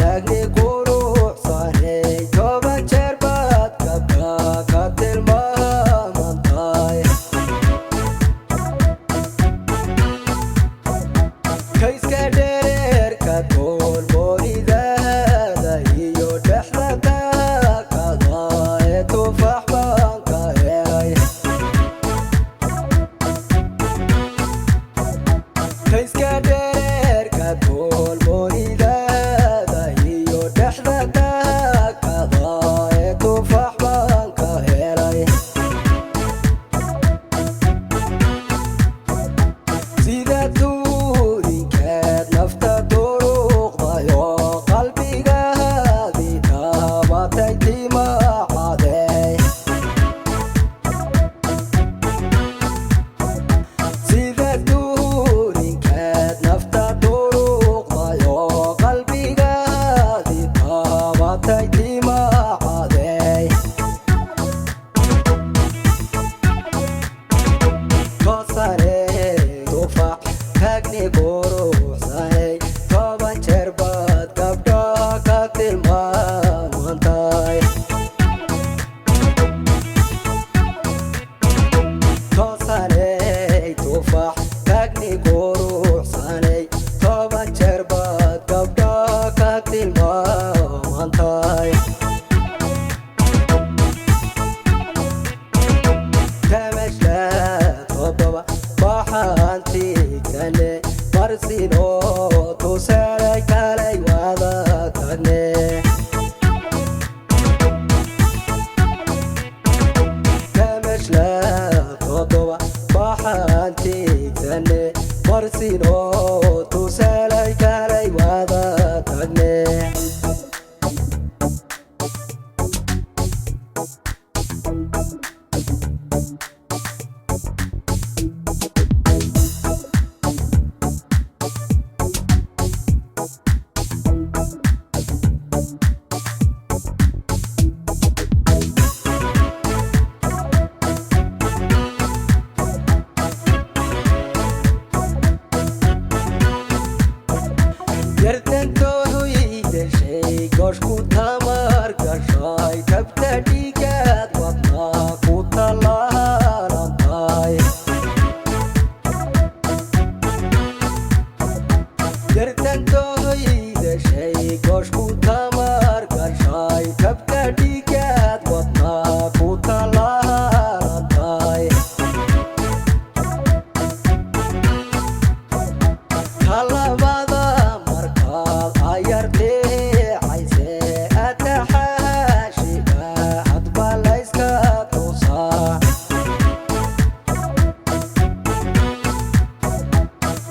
Taagni quruxsanay, 10 jeer baad gabdha ka tilmaamantay. Kayska dhereerka toolmoonidaada iyo dhexda taakada ee tufax baan ka helay. Kayska dhereerka toolmoonidaada iyo dhexda taakada ee tufax baan ka helay. Sida tuurinkeed nafta duruqdayo, qalbigaadii taabatay timacadey. Sida tuurinkeed nafta duruqdayo, qalbigaadii taabatay timacadey. Toosaney tufax, taagni quruxsanay, 10 jeer baad gabdha ka tilmaamantay. Toosaney tufax, taagni quruxsanay, 10 jeer baad gabdha ka tilmaamantay. Tamashla 7 waxaan tiigsane, marsinoo tusaale kalay wada tagne. Tamashla 7 waxaan tiigsane, marsinoo tusaale kalay wada tagne. Yardantoohoydashay gooshku tamar gashay, kabta dhiigaad wadnaa ku tallaalantay. Yardantoohoydashay gooshku tamar gashay, kabta dhiigaad wadnaa ku tallaalantay. Talabada markaad ayarteecayse, ataxaashiga hadba layska tusaa.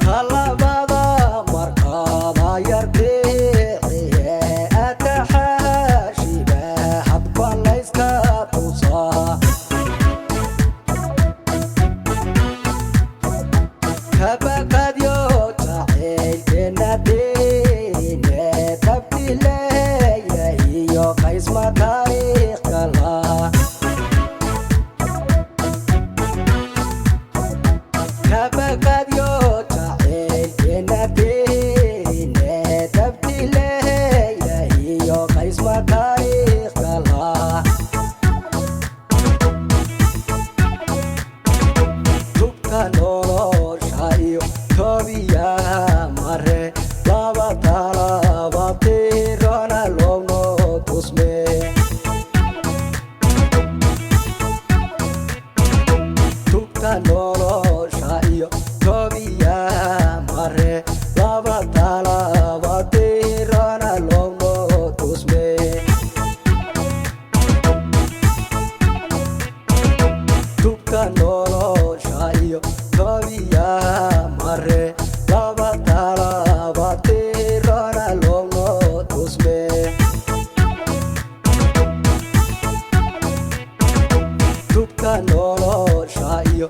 Talabada markaad ayarteeciye, ataxaashiga hadba layska tusaa. Kabaqadyo jacaylkeena diine tabtileeya iyo qaysma taariikh kala. Kabaqadyo jacaylkeena diine tabtileeya iyo qaysma taariikh kala. Tubka nolosha iyo tobiyaha mare, laba talaba tirona loogno tusme. Tubka nolosha iyo tobiyaha mare, laba talaba tirona loogno tusme. Tubka nolosha iyo tobiyaha mare, laba talaba tirona loogno tusme. Tubka nolosha iyo